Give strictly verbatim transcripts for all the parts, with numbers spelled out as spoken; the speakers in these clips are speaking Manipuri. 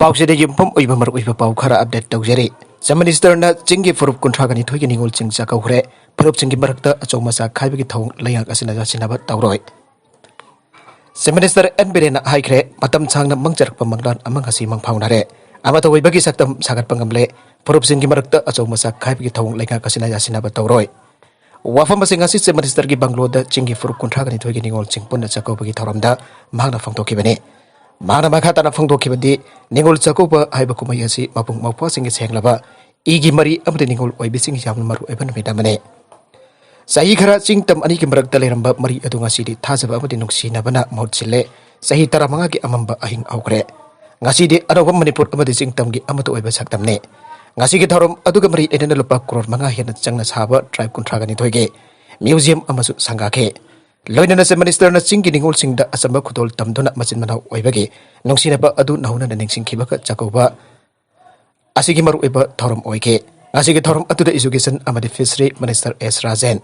ꯄꯥꯎꯆꯦꯗ ꯌꯨꯝꯐꯝ ꯑꯣꯏꯕ ꯃꯔꯨꯑꯣꯏꯕ ꯄꯥꯎ ꯈꯔ ꯑꯞꯗꯦꯠ ꯇꯧꯖꯔꯤ꯫ ꯆꯤꯐ ꯃꯤꯅꯤꯁꯇꯔꯅ ꯆꯤꯡꯒꯤ ꯐꯨꯔꯨꯞ ꯀꯨꯟꯊ꯭ꯔꯥꯒ ꯅꯤꯊꯣꯏꯒꯤ ꯅꯤꯉꯣꯜꯁꯤꯡ ꯆꯥꯛꯀꯧꯈ꯭ꯔꯦ꯫ ꯐꯨꯔꯨꯞꯁꯤꯡꯒꯤ ꯃꯔꯛꯇ ꯑꯆꯧ ꯃꯆꯥ ꯈꯥꯏꯕꯒꯤ ꯊꯧꯑꯣꯡ ꯂꯩꯉꯥꯛ ꯑꯁꯤꯅ ꯌꯥꯁꯤꯟꯅꯕ ꯇꯧꯔꯣꯏ꯫ ꯆꯤꯐ ꯃꯤꯅꯤꯁꯇꯔ ꯑꯦꯟ ꯕꯤꯔꯦꯟꯅ ꯍꯥꯏꯈ꯭ꯔꯦ, ꯃꯇꯝ ꯁꯥꯡꯅ ꯃꯪꯖꯔꯛꯄ ꯃꯪꯂꯥꯟ ꯑꯃ ꯉꯁꯤ ꯃꯪꯐꯥꯎꯅꯔꯦ꯫ ꯑꯃꯠꯇ ꯑꯣꯏꯕꯒꯤ ꯁꯛꯇꯝ ꯁꯥꯒꯠꯄ ꯉꯝꯂꯦ꯫ ꯐꯨꯔꯨꯞꯁꯤꯡꯒꯤ ꯃꯔꯛꯇ ꯑꯆꯧ ꯃꯆꯥ ꯈꯥꯏꯕꯒꯤ ꯊꯧꯑꯣꯡ ꯂꯩꯉꯥꯛ ꯑꯁꯤꯅ ꯌꯥꯁꯤꯟꯅꯕ ꯇꯧꯔꯣꯏ꯫ ꯋꯥꯐꯝ ꯑꯁꯤ ꯉꯁꯤ ꯆꯤꯐ ꯃꯤꯅꯤꯁꯇꯔꯒꯤ ꯕꯪꯒ꯭ꯂꯣꯗ ꯆꯤꯡꯒꯤ ꯐꯨꯔꯨꯞ ꯀꯨꯟꯊ꯭ꯔꯥꯒ ꯅꯤꯊꯣꯏꯒꯤ ꯅꯤꯉꯣꯜꯁꯤꯡ ꯄꯨꯟꯅ ꯆꯥꯛꯀꯧꯕꯒꯤ ꯊꯧꯔꯝꯗ ꯃꯍꯥꯛꯅ ꯐꯣꯡꯗꯣꯛꯈꯤꯕꯅꯤ꯫ ꯃꯍꯥꯛꯅ ꯃꯈꯥ ꯇꯥꯅ ꯐꯣꯡꯗꯣꯛꯈꯤꯕꯗꯤ, ꯅꯤꯉꯣꯜ ꯆꯥꯛꯀꯧꯕ ꯍꯥꯏꯕ ꯀꯨꯝꯍꯩ ꯑꯁꯤ ꯃꯄꯨꯡ ꯃꯧꯄ꯭ꯋꯥꯁꯤꯡꯒꯤ ꯁꯦꯡꯂꯕ ꯏꯒꯤ ꯃꯔꯤ ꯑꯃꯗꯤ ꯅꯤꯉꯣꯜ ꯑꯣꯏꯕꯤꯁꯤꯡꯒꯤ ꯌꯥꯝꯅ ꯃꯔꯨꯑꯣꯏꯕ ꯅꯨꯃꯤꯠ ꯑꯃꯅꯤ꯫ ꯆꯍꯤ ꯈꯔ ꯆꯤꯡ ꯇꯝ ꯑꯅꯤꯒꯤ ꯃꯔꯛꯇ ꯂꯩꯔꯝꯕ ꯃꯔꯤ ꯑꯗꯨ ꯉꯁꯤꯗꯤ ꯊꯥꯖꯕ ꯑꯃꯗꯤ ꯅꯨꯡꯁꯤꯅꯕꯅ ꯃꯍꯨꯠ ꯁꯤꯜꯂꯦ꯫ ꯆꯍꯤ ꯇꯔꯥꯃꯉꯥꯒꯤ ꯑꯃꯝꯕ ꯑꯍꯤꯡ ꯍꯧꯈ꯭ꯔꯦ꯫ ꯉꯁꯤꯗꯤ ꯑꯅꯧꯕ ꯃꯅꯤꯄꯨꯔ ꯑꯃꯗꯤ ꯆꯤꯡ ꯇꯝꯒꯤ ꯑꯃꯠꯇ ꯑꯣꯏꯕ ꯁꯛꯇꯝꯅꯤ꯫ ꯉꯁꯤꯒꯤ ꯊꯧꯔꯝ ꯑꯗꯨꯒ ꯃꯔꯤ ꯂꯩꯅꯅ ꯂꯨꯄꯥ ꯀ꯭ꯔꯣꯔ ꯃꯉꯥ ꯍꯦꯟꯅ ꯆꯪꯅ ꯁꯥꯕ ꯇ꯭ꯔꯥꯏꯕ ꯀꯨꯟꯊ꯭ꯔꯥꯒ ꯅꯤꯊꯣꯏꯒꯤ ꯃ꯭ꯌꯨꯖꯤꯌꯝ ꯑꯃꯁꯨ ꯁꯪꯒꯥꯈꯤ꯫ ꯂꯣꯏꯅꯅ ꯆꯤꯐ ꯃꯤꯅꯤꯁꯇꯔꯅ ꯆꯤꯡꯒꯤ ꯅꯤꯉꯣꯜꯁꯤꯡꯗ ꯑꯆꯝꯕ ꯈꯨꯗꯣꯜ ꯇꯝꯗꯨꯅ ꯃꯆꯤꯟ ꯃꯅꯥꯎ ꯑꯣꯏꯕꯒꯤ ꯅꯨꯡꯁꯤꯅꯕ ꯑꯗꯨ ꯅꯧꯍꯧꯅꯅ ꯅꯤꯡꯁꯤꯡꯈꯤꯕꯒ ꯆꯥꯛꯀꯧꯕ ꯑꯁꯤꯒꯤ ꯃꯔꯨꯑꯣꯏꯕ ꯊꯧꯔꯝ ꯑꯣꯏꯈꯤ꯫ ꯉꯁꯤꯒꯤ ꯊꯧꯔꯝ ꯑꯗꯨꯗ ꯏꯖꯨꯀꯦꯁꯟ ꯑꯃꯗꯤ ꯐꯤꯁꯔꯤ ꯃꯤꯅꯤꯁꯇꯔ ꯑꯦꯁ ꯔꯥꯖꯦꯟ,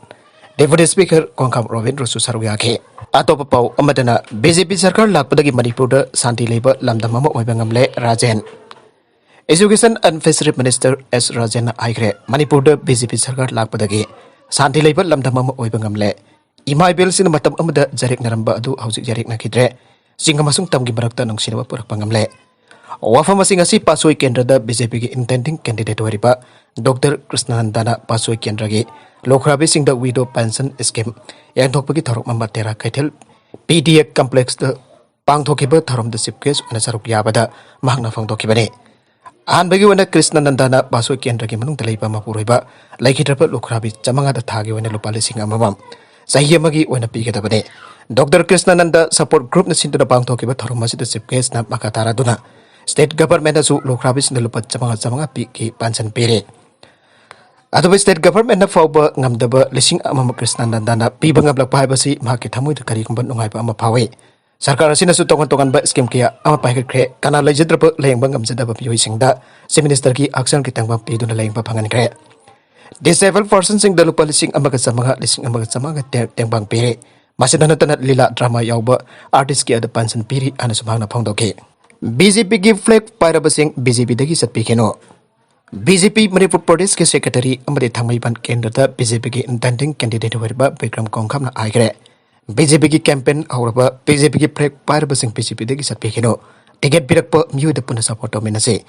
ꯗꯦꯄꯨꯇꯤ ꯁ꯭ꯄꯤꯀꯔ ꯀꯣꯡꯈꯥꯝ ꯔꯣꯕꯤꯟꯗ꯭ꯔꯁꯨ ꯁꯔꯨꯛ ꯌꯥꯈꯤ꯫ ꯑꯇꯣꯞꯄ ꯄꯥꯎ ꯑꯃꯗꯅ, ꯕꯤ ꯖꯦ ꯄꯤ ꯁꯔꯀꯥꯔ ꯂꯥꯛꯄꯗꯒꯤ ꯃꯅꯤꯄꯨꯔꯗ ꯁꯥꯟꯇꯤ ꯂꯩꯕ ꯂꯝꯗꯝ ꯑꯃ ꯑꯣꯏꯕ ꯉꯝꯂꯦ, Rajen. Education and fishery minister S ꯔꯥꯖꯦꯟꯅ ꯍꯥꯏꯈ꯭ꯔꯦ, ꯃꯅꯤꯄꯨꯔꯗ ꯕꯤ ꯖꯦ ꯄꯤ ꯁꯔꯀꯥꯔ ꯂꯥꯛꯄꯗꯒꯤ ꯁꯥꯟꯇꯤ ꯂꯩꯕ ꯂꯝꯗꯝ ꯑꯃ ꯑꯣꯏꯕ ꯉꯝꯂꯦ꯫ ꯏꯃꯥ ꯏꯕꯦꯜꯁꯤꯡꯅ ꯃꯇꯝ ꯑꯃꯗ ꯌꯥꯔꯦꯛꯅꯔꯝꯕ ꯑꯗꯨ ꯍꯧꯖꯤꯛ ꯌꯥꯔꯦꯛꯅꯈꯤꯗ꯭ꯔꯦ꯫ ꯆꯤꯡ ꯑꯃꯁꯨꯡ ꯇꯝꯒꯤ ꯃꯔꯛꯇ ꯅꯨꯡꯁꯤꯅꯕ ꯄꯨꯔꯛꯄ ꯉꯝꯂꯦ꯫ ꯋꯥꯐꯝ ꯑꯁꯤ ꯉꯁꯤ ꯄꯥꯠꯁꯣꯏ ꯀꯦꯟꯗ꯭ꯔꯗ ꯕꯤ ꯖꯦ ꯄꯤꯒꯤ ꯏꯟꯇꯦꯟꯗꯤꯡ ꯀꯦꯟꯗꯤꯗꯦꯠ ꯑꯣꯏꯔꯤꯕ ꯗꯣꯛꯇꯔ ꯀ꯭ꯔꯤꯁꯅꯅꯟꯗꯅ ꯄꯥꯠꯁꯣꯏ ꯀꯦꯟꯗ꯭ꯔꯒꯤ ꯂꯨꯈ꯭ꯔꯥꯕꯤꯁꯤꯡꯗ ꯋꯤꯗꯣ ꯄꯦꯟꯁꯟ ꯁ꯭ꯀꯤꯝ ꯌꯦꯟꯊꯣꯛꯄꯒꯤ ꯊꯧꯔꯝ ꯑꯃ ꯇꯦꯔꯥ ꯀꯩꯊꯦꯜ ꯄꯤ ꯗꯤ ꯑꯦ ꯀꯝꯄ꯭ꯂꯦꯛꯁꯇ ꯄꯥꯡꯊꯣꯛꯈꯤꯕ ꯊꯧꯔꯝꯗ ꯆꯤꯐ ꯒꯦꯁ ꯑꯣꯏꯅ ꯁꯔꯨꯛ ꯌꯥꯕꯗ ꯃꯍꯥꯛꯅ ꯐꯣꯡꯗꯣꯛꯈꯤꯕꯅꯤ꯫ ꯑꯍꯥꯟꯕꯒꯤ ꯑꯣꯏꯅ ꯀ꯭ꯔꯤꯁꯅꯅꯟꯗꯅ ꯄꯥꯠꯁꯣꯏ ꯀꯦꯟꯗ꯭ꯔꯒꯤ ꯃꯅꯨꯡꯗ ꯂꯩꯕ ꯃꯄꯨꯔꯣꯏꯕ ꯂꯩꯈꯤꯗ꯭ꯔꯕ ꯂꯨꯈ꯭ꯔꯥꯕꯤ ꯆꯥꯃꯉꯥꯗ ꯊꯥꯒꯤ ꯑꯣꯏꯅ ꯂꯨꯄꯥ ꯂꯤꯁꯤꯡ ꯑꯃꯃꯝ ꯆꯍꯤ ꯑꯃꯒꯤ ꯑꯣꯏꯅ ꯄꯤꯒꯗꯕꯅꯤ꯫ ꯗꯣꯛꯇꯔ ꯀ꯭ꯔꯤꯁꯅꯅꯟꯗ ꯁꯄꯣꯔꯠ ꯒ꯭ꯔꯨꯞꯅ ꯁꯤꯟꯗꯨꯅ ꯄꯥꯡꯊꯣꯛꯈꯤꯕ ꯊꯧꯔꯝ ꯑꯁꯤꯗ ꯆꯤꯐ ꯒꯦꯁꯅ ꯃꯈꯥ ꯇꯥꯔꯗꯨꯅ ꯁ꯭ꯇꯦꯠ ꯒꯚꯔꯟꯃꯦꯟꯠꯅꯁꯨ ꯂꯨꯈ꯭ꯔꯥꯕꯤꯁꯤꯡꯗ ꯂꯨꯄꯥ ꯆꯥꯃꯉꯥ ꯆꯥꯃꯉꯥ ꯄꯤꯈꯤ ꯄꯦꯟꯁꯟ ꯄꯤꯔꯤ꯫ ꯑꯗꯨꯕꯨ ꯁ꯭ꯇꯦꯠ ꯒꯚꯔꯟꯃꯦꯟꯠꯅ ꯐꯥꯎꯕ ꯉꯝꯗꯕ ꯂꯤꯁꯤꯡ ꯑꯃꯃꯨꯛ ꯀ꯭ꯔꯤꯁꯅꯅꯟꯗꯅ ꯄꯤꯕ ꯉꯝꯂꯛꯄ ꯍꯥꯏꯕꯁꯤ ꯃꯍꯥꯛꯀꯤ ꯊꯃꯣꯏꯗ ꯀꯔꯤꯒꯨꯝꯕ ꯅꯨꯡꯉꯥꯏꯕ ꯑꯃ ꯐꯥꯎꯏ꯫ ꯁꯔꯀꯥꯔ ꯑꯁꯤꯅꯁꯨ ꯇꯣꯉꯥꯟ ꯇꯣꯉꯥꯟꯕ ꯁ꯭ꯀꯤꯝ ꯀꯌꯥ ꯑꯃ ꯄꯥꯏꯈꯠꯈ꯭ꯔꯦ꯫ ꯀꯅꯥ ꯂꯩꯖꯗ꯭ꯔꯕ ꯂꯥꯌꯦꯡꯕ ꯉꯝꯖꯗꯕ ꯃꯤꯑꯣꯏꯁꯤꯡꯗ ꯆꯤꯐ ꯃꯤꯅꯤꯁꯇꯔꯒꯤ ꯍꯛꯁꯦꯜꯒꯤ ꯇꯦꯡꯕꯥꯡ ꯄꯤꯗꯨꯅ ꯂꯥꯌꯦꯡꯕ ꯐꯪꯍꯟꯈ꯭ꯔꯦ꯫ ꯗꯤꯁꯦꯕꯜ ꯄꯔꯁꯟꯁꯤꯡꯗ ꯂꯨꯄꯥ ꯂꯤꯁꯤꯡ ꯑꯃꯒ ꯆꯥꯃꯉꯥ, ꯂꯤꯁꯤꯡ ꯑꯃꯒ ꯆꯥꯃꯉꯥ ꯇꯦ-, ꯇꯦꯡꯕꯥꯡ ꯄꯤꯔꯦ꯫ ꯃꯁꯤꯗ ꯅꯠꯇꯅ ꯂꯤꯂꯥ ꯗ꯭ꯔꯃꯥ ꯌꯥꯎꯕ ꯑꯥꯔꯇꯤꯁ ꯀꯌꯥꯗ ꯄꯦꯟꯁꯟ ꯄꯤꯔꯤ ꯍꯥꯏꯅꯁꯨ ꯃꯍꯥꯛꯅ ꯐꯣꯡꯗꯣꯛꯈꯤ꯫ ꯕꯤ ꯖꯦ ꯄꯤꯒꯤ ꯐ꯭ꯂꯦꯒ ꯄꯥꯏꯔꯕꯁꯤꯡ ꯕꯤ ꯖꯦ ꯄꯤꯗꯒꯤ ꯆꯠꯄꯤꯈꯤꯅꯨ꯫ ꯕꯤ ꯖꯦ ꯄꯤ ꯃꯅꯤꯄꯨꯔ ꯄ꯭ꯔꯗꯦꯁꯀꯤ ꯁꯦꯀ꯭ꯔꯦꯇꯔꯤ ꯑꯃꯗꯤ ꯊꯥꯡꯃꯩꯕꯟ ꯀꯦꯟꯗ꯭ꯔꯗ ꯕꯤ ꯖꯦ ꯄꯤꯒꯤ ꯏꯟꯗꯤꯄꯦꯟꯗꯦꯟꯠ ꯀꯦꯟꯗꯤꯗꯦꯠ ꯑꯣꯏꯔꯤꯕ ꯕꯤꯀ꯭ꯔꯝ ꯀꯣꯡꯈꯥꯝꯅ ꯍꯥꯏꯈ꯭ꯔꯦ, ꯕꯤ ꯖꯦ ꯄꯤꯒꯤ ꯀꯦꯝꯄꯦꯟ ꯍꯧꯔꯕ, ꯕꯤ ꯖꯦ ꯄꯤꯒꯤ ꯐ꯭ꯂꯦꯒ ꯄꯥꯏꯔꯕꯁꯤꯡ ꯕꯤ ꯖꯦ ꯄꯤꯗꯒꯤ ꯆꯠꯄꯤꯈꯤꯅꯨ꯫ ꯇꯤꯀꯦꯠ ꯄꯤꯔꯛꯄ ꯃꯤꯑꯣꯏꯗ ꯄꯨꯟꯅ ꯁꯄꯣꯔꯠ ꯇꯧꯃꯤꯟꯅꯁꯤ꯫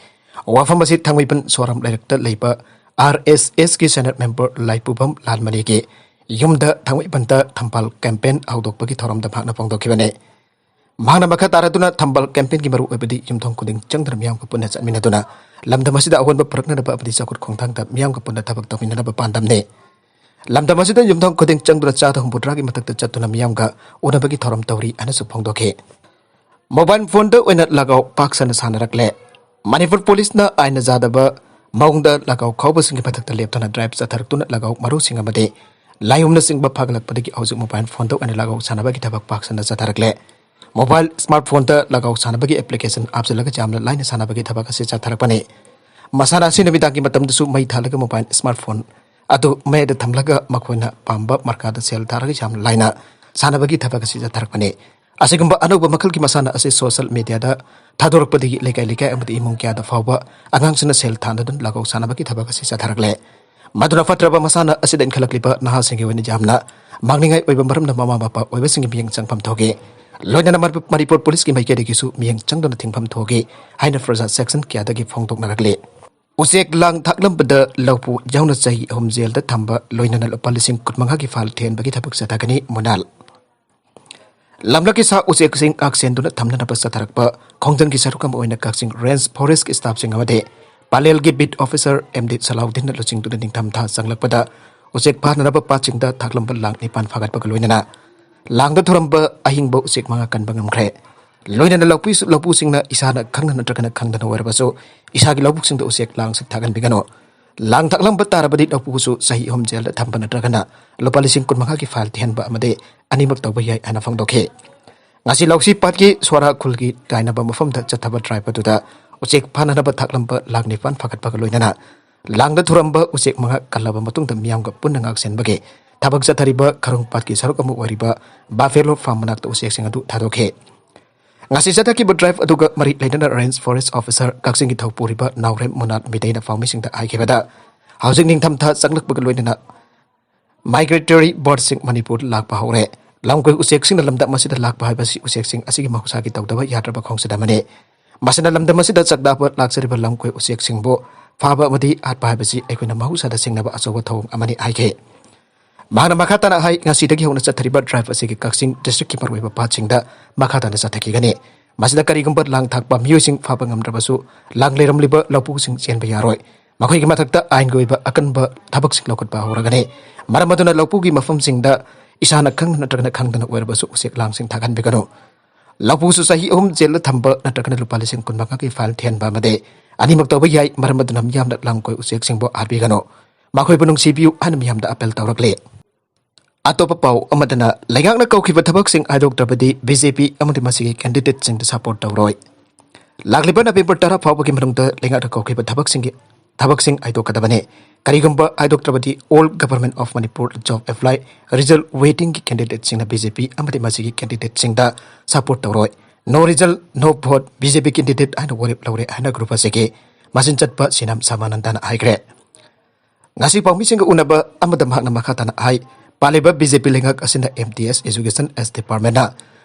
ꯋꯥꯐꯝ ꯑꯁꯤ ꯊꯥꯡꯃꯩꯕꯟ ꯁꯣꯔꯥꯝ ꯂꯩꯔꯛꯇ ꯂꯩꯕ ꯑꯥꯔ ꯑꯦꯁ ꯑꯦꯁꯀꯤ ꯁꯦꯅꯦꯠ ꯃꯦꯝꯕꯔ ꯂꯥꯏꯄꯨꯕꯝ ꯂꯥꯜꯃꯅꯤꯒꯤ ꯌꯨꯝꯗ ꯊꯥꯡꯃꯩꯕꯟꯗ ꯊꯝꯕꯥꯜ ꯀꯦꯝꯄꯦꯟ ꯍꯧꯗꯣꯛꯄꯒꯤ ꯊꯧꯔꯝꯗ ꯃꯍꯥꯛꯅ ꯐꯣꯡꯗꯣꯛꯈꯤꯕꯅꯤ꯫ ꯃꯍꯥꯛꯅ ꯃꯈꯥ ꯇꯥꯔꯗꯨꯅ ꯊꯝꯕꯥꯜ ꯀꯦꯝꯄꯦꯟꯒꯤ ꯃꯔꯨꯑꯣꯏꯕꯗꯤ ꯌꯨꯝꯊꯣꯡ ꯈꯨꯗꯤꯡ ꯆꯪꯗꯨꯅ ꯃꯤꯌꯥꯝꯒ ꯄꯨꯟꯅ ꯆꯠꯃꯤꯟꯅꯗꯨꯅ ꯂꯝꯗꯝ ꯑꯁꯤꯗ ꯑꯑꯣꯟꯕ ꯄꯨꯔꯛꯅꯅꯕ ꯑꯃꯗꯤ ꯆꯥꯎꯈꯠ ꯈꯣꯡꯊꯥꯡꯗ ꯃꯤꯌꯥꯝꯒ ꯄꯨꯟꯅ ꯊꯕꯛ ꯇꯧꯃꯤꯟꯅꯅꯕ ꯄꯥꯟꯗꯝꯅꯤ꯫ ꯂꯝꯗꯝ ꯑꯁꯤꯗ ꯌꯨꯝꯊꯣꯡ ꯈꯨꯗꯤꯡ ꯆꯪꯗꯨꯅ ꯆꯥꯗ ꯍꯨꯝꯐꯨꯇꯔꯥꯒꯤ ꯃꯊꯛꯇ ꯆꯠꯇꯨꯅ ꯃꯤꯌꯥꯝꯒ ꯎꯅꯕꯒꯤ ꯊꯧꯔꯝ ꯇꯧꯔꯤ ꯍꯥꯏꯅꯁꯨ ꯐꯣꯡꯗꯣꯛꯈꯤ꯫ ꯃꯣꯕꯥꯏꯜ ꯐꯣꯟꯗ ꯑꯣꯏꯅ ꯂꯥꯒꯥꯎ ꯄꯥꯛ ꯁꯟꯅ ꯁꯥꯟꯅꯔꯛꯂꯦ꯫ ꯃꯅꯤꯄꯨꯔ ꯄꯨꯂꯤꯁꯅ ꯑꯥꯏꯟꯅ ꯌꯥꯗꯕ ꯃꯑꯣꯡꯗ ꯂꯥꯒꯥꯎ ꯈꯥꯎꯕꯁꯤꯡꯒꯤ ꯃꯊꯛꯇ ꯂꯦꯞꯇꯨꯅ ꯗ꯭ꯔꯥꯏꯚ ꯆꯠꯊꯔꯛꯇꯨꯅ ꯂꯥꯒꯥꯎ ꯃꯔꯨꯁꯤꯡ ꯑꯃꯗꯤ ꯂꯥꯏꯌꯨꯝꯅꯆꯤꯡꯕ ꯐꯥꯒꯠꯂꯛꯄꯗꯒꯤ ꯍꯧꯖꯤꯛ ꯃꯣꯕꯥꯏꯜ ꯐꯣꯟꯗ ꯑꯣꯏꯅ ꯂꯥꯒꯥꯎ ꯁꯥꯟꯅꯕꯒꯤ ꯊꯕꯛ ꯄꯥꯛ ꯁꯟꯅ ꯆꯠꯊꯔꯛꯂꯦ꯫ ꯃꯣꯕꯥꯏꯜ ꯁ꯭ꯃꯥꯔꯠ ꯐꯣꯟꯗ ꯂꯥꯒꯥꯎ ꯁꯥꯟꯅꯕꯒꯤ ꯑꯦꯄ꯭ꯂꯤꯀꯦꯁꯟ ꯍꯥꯞꯆꯤꯜꯂꯒ ꯌꯥꯝꯅ ꯂꯥꯏꯅ ꯁꯥꯟꯅꯕꯒꯤ ꯊꯕꯛ ꯑꯁꯤ ꯆꯠꯊꯔꯛꯄꯅꯤ꯫ ꯃꯁꯥꯟꯅ ꯑꯁꯤ ꯅꯨꯃꯤꯗꯥꯡꯒꯤ ꯃꯇꯝꯗꯁꯨ ꯃꯩ ꯊꯥꯜꯂꯒ ꯃꯣꯕꯥꯏꯜ ꯁ꯭ꯃꯥꯔꯠ ꯐꯣꯟ ꯑꯗꯨ ꯃꯩꯗ ꯊꯝꯂꯒ ꯃꯈꯣꯏꯅ ꯄꯥꯝꯕ ꯃꯥꯔꯀꯥꯗ ꯁꯦꯜ ꯊꯥꯔꯒ ꯌꯥꯝꯅ ꯂꯥꯏꯅ ꯁꯥꯟꯅꯕꯒꯤ ꯊꯕꯛ ꯑꯁꯤ ꯆꯠꯊꯔꯛꯄꯅꯤ꯫ ꯑꯁꯤꯒꯨꯝꯕ ꯑꯅꯧꯕ ꯃꯈꯜꯒꯤ ꯃꯁꯥꯟꯅ ꯑꯁꯤ ꯁꯣꯁꯤꯌꯦꯜ ꯃꯤꯗꯤꯌꯥꯗ ꯊꯥꯗꯣꯔꯛꯄꯗꯒꯤ ꯂꯩꯀꯥꯏ ꯂꯩꯀꯥꯏ ꯑꯃꯗꯤ ꯏꯃꯨꯡ ꯀꯌꯥꯗ ꯐꯥꯎꯕ ꯑꯉꯥꯡꯁꯤꯡꯅ ꯁꯦꯜ ꯊꯥꯗꯨꯅ ꯂꯥꯒꯥꯎ ꯁꯥꯟꯅꯕꯒꯤ ꯊꯕꯛ ꯑꯁꯤ ꯆꯠꯊꯔꯛꯂꯦ꯫ ꯃꯗꯨꯅ ꯐꯠꯇ꯭ꯔꯕ ꯃꯁꯥꯟꯅ ꯑꯁꯤꯗ ꯏꯟꯈꯠꯂꯛꯂꯤꯕ ꯅꯍꯥꯁꯤꯡꯒꯤ ꯑꯣꯏꯅ ꯌꯥꯝꯅ ꯃꯥꯡꯅꯤꯡꯉꯥꯏ ꯑꯣꯏꯕ ꯃꯔꯝꯅ ꯃꯃꯥ ꯃꯄꯥ ꯑꯣꯏꯕꯁꯤꯡꯒꯤ ꯃꯤꯠꯌꯦꯡ ꯆꯪꯐꯝ ꯊꯣꯛꯏ꯫ ꯂꯣꯏꯅꯅ ꯃꯅꯤꯄꯨꯔ ꯄꯨꯂꯤꯁꯀꯤ ꯃꯥꯏꯀꯩꯗꯒꯤꯁꯨ ꯃꯤꯠꯌꯦꯡ ꯆꯪꯗꯨꯅ ꯊꯤꯡꯐꯝ ꯊꯣꯛꯏ ꯍꯥꯏꯅ ꯄ꯭ꯔꯖꯥ ꯁꯦꯛꯁꯟ ꯀꯌꯥꯗꯒꯤ ꯐꯣꯡꯗꯣꯛꯅꯔꯛꯂꯤ꯫ ꯎꯆꯦꯛ ꯂꯥꯡ ꯊꯥꯛꯂꯝꯕꯗ ꯂꯧꯄꯨ ꯌꯥꯎꯅ ꯆꯍꯤ ꯑꯍꯨꯝ ꯖꯦꯜꯗ ꯊꯝꯕ, ꯂꯣꯏꯅꯅ ꯂꯨꯄꯥ ꯂꯤꯁꯤꯡ ꯀꯨꯟꯃꯉꯥꯒꯤ ꯐꯥꯏꯟ ꯊꯤꯍꯟꯕꯒꯤ ꯊꯕꯛ ꯆꯠꯊꯒꯅꯤ ꯃꯨꯅꯥꯜ꯫ ꯂꯝꯂꯛꯀꯤ ꯁꯥ ꯎꯆꯦꯛꯁꯤꯡ ꯉꯥꯛꯁꯦꯟꯗꯨꯅ ꯊꯝꯅꯅꯕ ꯆꯠꯊꯔꯛꯄ ꯈꯣꯡꯖꯪꯒꯤ ꯁꯔꯨꯛ ꯑꯃ ꯑꯣꯏꯅ ꯀꯛꯆꯤꯡ ꯔꯦꯟꯖ ꯐꯣꯔꯦꯁꯀꯤ ꯁ꯭ꯇꯥꯐꯁꯤꯡ ꯑꯃꯗꯤ ꯄꯂꯦꯜꯒꯤ ꯕꯤꯠ ꯑꯣꯐꯤꯁꯥꯔ ꯑꯦꯝ ꯗꯤ ꯁꯂꯥꯎꯗꯤꯟꯅ ꯂꯨꯆꯤꯡꯗꯨꯅ ꯅꯤꯡꯊꯝꯊꯥ ꯆꯪꯂꯛꯄꯗ ꯎꯆꯦꯛ ꯐꯥꯅꯅꯕ ꯄꯥꯠꯁꯤꯡꯗ ꯊꯥꯛꯂꯝꯕ ꯂꯥꯡ ꯅꯤꯄꯥꯟ ꯐꯥꯒꯠꯄꯒ ꯂꯣꯏꯅꯅ ꯂꯥꯡꯗ ꯊꯨꯔꯝꯕ ꯑꯍꯤꯡꯕ ꯎꯆꯦꯛ ꯃꯉꯥ ꯀꯟꯕ ꯉꯝꯈ꯭ꯔꯦ꯫ ꯂꯣꯏꯅꯅ ꯂꯧꯄꯨ-, ꯂꯧꯄꯨꯁꯤꯡꯅ ꯏꯁꯥꯅ ꯈꯪꯅ ꯅꯠꯇ꯭ꯔꯒꯅ ꯈꯪꯗꯅ ꯑꯣꯏꯔꯕꯁꯨ ꯏꯁꯥꯒꯤ ꯂꯧꯕꯨꯛꯁꯤꯡꯗ ꯎꯆꯦꯛ ꯂꯥꯡꯁꯤꯡ ꯊꯥꯛꯍꯟꯕꯤꯒꯅꯨ꯫ ꯂꯥꯡ ꯊꯥꯛꯂꯝꯕ ꯇꯥꯔꯕꯗꯤ ꯂꯧꯄꯨꯁꯨ ꯆꯍꯤ ꯑꯍꯨꯝ ꯖꯦꯜꯗ ꯊꯝꯕ ꯅꯠꯇ꯭ꯔꯒꯅ ꯂꯨꯄꯥ ꯂꯤꯁꯤꯡ ꯀꯨꯟꯃꯉꯥꯒꯤ ꯐꯥꯏꯟ ꯊꯤꯍꯟꯕ ꯑꯃꯗꯤ ꯑꯅꯤꯃꯛ ꯇꯧꯕ ꯌꯥꯏ ꯍꯥꯏꯅ ꯐꯣꯡꯗꯣꯛꯈꯤ꯫ ꯉꯁꯤ ꯂꯧꯁꯤ ꯄꯥꯠꯀꯤ ꯁꯣꯔꯥ ꯈꯨꯜꯒꯤ ꯀꯥꯏꯅꯕ ꯃꯐꯝꯗ ꯆꯠꯊꯕ ꯗ꯭ꯔꯥꯏꯚ ꯑꯗꯨꯗ ꯎꯆꯦꯛ ꯐꯥꯅꯅꯕ ꯊꯥꯛꯂꯝꯕ ꯂꯥꯡ ꯅꯤꯄꯥꯟ ꯐꯥꯒꯠꯄꯒ ꯂꯣꯏꯅꯅ ꯂꯥꯡꯗ ꯊꯨꯔꯝꯕ ꯎꯆꯦꯛ ꯃꯉꯥ ꯀꯜꯂꯕ ꯃꯇꯨꯡꯗ ꯃꯤꯌꯥꯝꯒ ꯄꯨꯟꯅ ꯉꯥꯛꯁꯦꯟꯕꯒꯤ ꯊꯕꯛ ꯆꯠꯊꯔꯤꯕ ꯈꯔꯨꯡ ꯄꯥꯠꯀꯤ ꯁꯔꯨꯛ ꯑꯃ ꯑꯣꯏꯔꯤꯕ ꯕꯥꯐꯦꯂꯣ ꯐꯥꯔꯝ ꯃꯅꯥꯛꯇ ꯎꯆꯦꯛꯁꯤꯡ ꯑꯗꯨ ꯊꯥꯗꯣꯛꯈꯤ꯫ ꯉꯁꯤ ꯆꯠꯊꯈꯤꯕ ꯗ꯭ꯔꯥꯏꯚ ꯑꯗꯨꯒ ꯃꯔꯤ ꯂꯩꯅꯅ ꯔꯦꯟꯖ ꯐꯣꯔꯦꯁ ꯑꯣꯐꯤꯁꯔ ꯀꯛꯆꯤꯡꯒꯤ ꯊꯧꯄꯨꯔꯤꯕ ꯅꯥꯎꯔꯦꯝ ꯃꯣꯅꯥꯠ ꯃꯤꯇꯩꯅ ꯄꯥꯎꯃꯤꯁꯤꯡꯗ ꯍꯥꯏꯈꯤꯕꯗ, ꯍꯧꯖꯤꯛ ꯅꯤꯡꯊꯝꯊꯥ ꯆꯪꯂꯛꯄꯒ ꯂꯣꯏꯅꯅ ꯃꯥꯏꯒ꯭ꯔꯦꯇꯔꯤ ꯕꯥꯔꯗꯁꯤꯡ ꯃꯅꯤꯄꯨꯔꯗ ꯂꯥꯛꯄ ꯍꯧꯔꯦ꯫ ꯂꯝꯀꯣꯏ ꯎꯆꯦꯛꯁꯤꯡꯅ ꯂꯝꯗꯝ ꯑꯁꯤꯗ ꯂꯥꯛꯄ ꯍꯥꯏꯕꯁꯤ ꯎꯆꯦꯛꯁꯤꯡ ꯑꯁꯤꯒꯤ ꯃꯍꯧꯁꯥꯒꯤ ꯇꯧꯗꯕ ꯌꯥꯗ꯭ꯔꯕ ꯈꯣꯡꯆꯠ ꯑꯃꯅꯤ꯫ ꯃꯁꯤꯅ ꯂꯝꯗꯝ ꯑꯁꯤꯗ ꯆꯥꯛꯇꯥꯕ ꯂꯥꯛꯆꯔꯤꯕ ꯂꯝꯀꯣꯏ ꯎꯆꯦꯛꯁꯤꯡꯕꯨ ꯐꯥꯕ ꯑꯃꯗꯤ ꯍꯥꯠꯄ ꯍꯥꯏꯕꯁꯤ ꯑꯩꯈꯣꯏꯅ ꯃꯍꯧꯁꯥꯗ ꯁꯤꯡꯅꯕ ꯑꯆꯧꯕ ꯊꯧꯑꯣꯡ ꯑꯃꯅꯤ ꯍꯥꯏꯈꯤ꯫ ꯃꯍꯥꯛꯅ ꯃꯈꯥ ꯇꯥꯅ ꯍꯥꯏ, ꯉꯁꯤꯗꯒꯤ ꯍꯧꯅ ꯆꯠꯊꯔꯤꯕ ꯗ꯭ꯔꯥꯏꯚ ꯑꯁꯤꯒꯤ ꯀꯛꯆꯤꯡ ꯗꯤꯁꯇ꯭ꯔꯤꯛꯀꯤ ꯃꯔꯨꯑꯣꯏꯕ ꯄꯥꯠꯁꯤꯡꯗ ꯃꯈꯥ ꯇꯥꯅ ꯆꯠꯊꯈꯤꯒꯅꯤ꯫ ꯃꯁꯤꯗ ꯀꯔꯤꯒꯨꯝꯕ ꯂꯥꯡ ꯊꯥꯛꯄ ꯃꯤꯑꯣꯏꯁꯤꯡ ꯐꯥꯕ ꯉꯝꯗ꯭ꯔꯕꯁꯨ, ꯂꯥꯡ ꯂꯩꯔꯝꯂꯤꯕ ꯂꯧꯄꯨꯁꯤꯡ ꯆꯦꯟꯕ ꯌꯥꯔꯣꯏ꯫ ꯃꯈꯣꯏꯒꯤ ꯃꯊꯛꯇ ꯑꯥꯏꯟꯒꯤ ꯑꯣꯏꯕ ꯑꯀꯟꯕ ꯊꯕꯛꯁꯤꯡ ꯂꯧꯈꯠꯄ ꯍꯧꯔꯒꯅꯤ꯫ ꯃꯔꯝ ꯑꯗꯨꯅ ꯂꯧꯄꯨꯒꯤ ꯃꯐꯝꯁꯤꯡꯗ ꯏꯁꯥꯅ ꯈꯪꯅ ꯅꯠꯇ꯭ꯔꯒꯅ ꯈꯪꯗꯅ ꯑꯣꯏꯔꯕꯁꯨ ꯎꯆꯦꯛ ꯂꯥꯡꯁꯤꯡ ꯊꯥꯛꯍꯟꯕꯤꯒꯅꯨ꯫ ꯂꯧꯄꯨꯁꯨ ꯆꯍꯤ ꯑꯍꯨꯝ ꯖꯦꯜꯗ ꯊꯝꯕ ꯅꯠꯇ꯭ꯔꯒꯅ ꯂꯨꯄꯥ ꯂꯤꯁꯤꯡ ꯀꯨꯟ ꯃꯉꯥꯒꯤ ꯐꯥꯏꯟ ꯊꯤꯍꯟꯕ ꯑꯃꯗꯤ ꯑꯅꯤꯃꯛ ꯇꯧꯕ ꯌꯥꯏ꯫ ꯃꯔꯝ ꯑꯗꯨꯅ ꯃꯤꯌꯥꯝꯅ ꯂꯝꯀꯣꯏ ꯎꯆꯦꯛꯁꯤꯡꯕꯨ ꯍꯥꯠꯄꯤꯒꯅꯨ꯫ ꯃꯈꯣꯏꯕꯨ ꯅꯨꯡꯁꯤꯕꯤꯌꯨ ꯍꯥꯏꯅ ꯃꯤꯌꯥꯝꯗ ꯑꯥꯄꯤꯜ ꯇꯧꯔꯛꯂꯤ꯫ ꯑꯇꯣꯞꯄ ꯄꯥꯎ ꯑꯃꯗꯅ, ꯂꯩꯉꯥꯛꯅ ꯀꯧꯈꯤꯕ ꯊꯕꯛꯁꯤꯡ ꯍꯥꯏꯗꯣꯛꯇ꯭ꯔꯕꯗꯤ ꯕꯤ ꯖꯦ ꯄꯤ ꯑꯃꯗꯤ ꯃꯁꯤꯒꯤ ꯀꯦꯟꯗꯤꯗꯦꯠꯁꯤꯡꯗ ꯁꯄꯣꯔꯠ ꯇꯧꯔꯣꯏ꯫ ꯂꯥꯛꯂꯤꯕ ꯅꯕꯦꯝꯕꯔ ꯇꯔꯥ ꯐꯥꯎꯕꯒꯤ ꯃꯅꯨꯡꯗ ꯂꯩꯉꯥꯛꯅ ꯀꯧꯈꯤꯕ ꯊꯕꯛꯁꯤꯡꯒꯤ, ꯊꯕꯛꯁꯤꯡ ꯍꯥꯏꯗꯣꯛꯀꯗꯕꯅꯤ꯫ ꯀꯔꯤꯒꯨꯝꯕ ꯍꯥꯏꯗꯣꯛꯇ꯭ꯔꯕꯗꯤ All Government of Manipur Job Apply result waitingꯒꯤ ꯀꯦꯟꯗꯤꯗꯦꯠꯁꯤꯡꯅ ꯕꯤ ꯖꯦ ꯄꯤ ꯑꯃꯗꯤ ꯃꯁꯤꯒꯤ ꯀꯦꯟꯗꯤꯗꯦꯠꯁꯤꯡꯗ ꯁꯄꯣꯔꯠ ꯇꯧꯔꯣꯏ꯫ No result, no vote, B J P candidate ꯍꯥꯏꯅ ꯋꯥꯔꯦꯞ ꯂꯧꯔꯦ ꯍꯥꯏꯅ ꯒ꯭ꯔꯨꯞ ꯑꯁꯤꯒꯤ ꯃꯆꯤꯟ ꯆꯠꯄ ꯁꯤꯅꯥꯝ ꯁꯥꯃꯥꯅꯟꯗꯅ ꯍꯥꯏꯈ꯭ꯔꯦ꯫ ꯉꯁꯤ ꯄꯥꯎꯃꯤꯁꯤꯡꯒ ꯎꯅꯕ ꯑꯃꯗ ꯃꯍꯥꯛꯅ ꯃꯈꯥ ꯇꯥꯅ ꯍꯥꯏ, ꯄꯥꯜꯂꯤꯕ ꯕꯤ ꯖꯦ ꯄꯤ ꯂꯩꯉꯥꯛ ꯑꯁꯤꯅ ꯑꯦꯝ ꯇꯤ ꯑꯦꯁ Education S Departmentꯅ